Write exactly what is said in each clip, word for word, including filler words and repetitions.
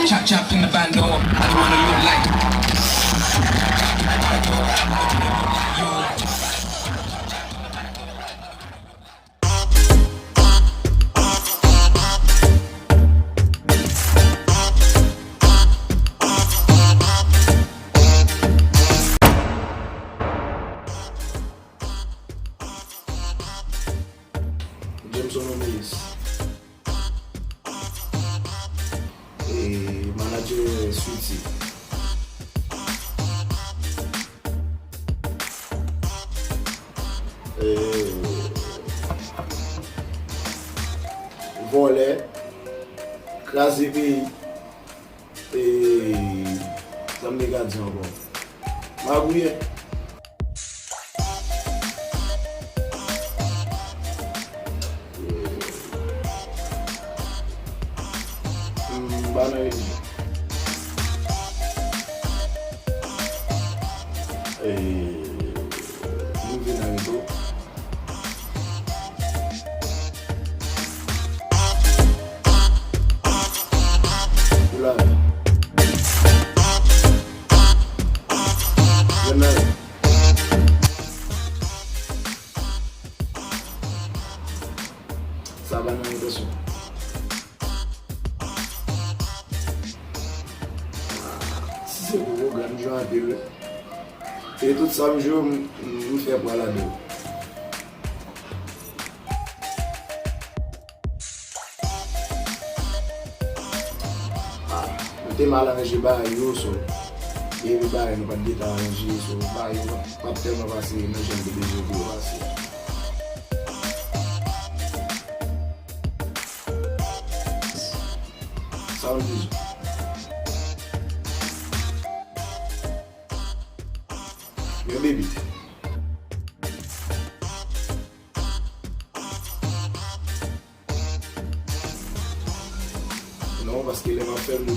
Chop chop in the bando, I don't wanna look like. Jameson Moïse. E, manager Sweety. E, vòlè, kraze peyi. E, sa m te ka di ankò? Magouyen. Hmm, ba nan relijyon. E, nou vin nan rezo. Pou lavi. Jwenn nan. Sa pa nan entansyon. Si se pou pwogram, m jwe anpil wi. E tout sa m jwe, m, m fè pwa ladan l. Ah, nou te mal ranje bagay yo, so, gen de bagay nou pa t gentan ranje, so, bagay yo pa t tèlman pase nan jan m te bezwen pou yo pase. Sa w di? Yon bebe. Non, paske lè m ap fè l, m te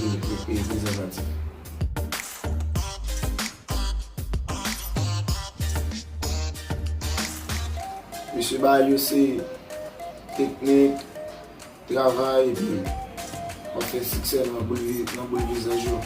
mete prezèvatif. Mesye, bagay yo se teknik, travay, epi w ap fè siksè nan boul vi-, nan boul vizaj yo.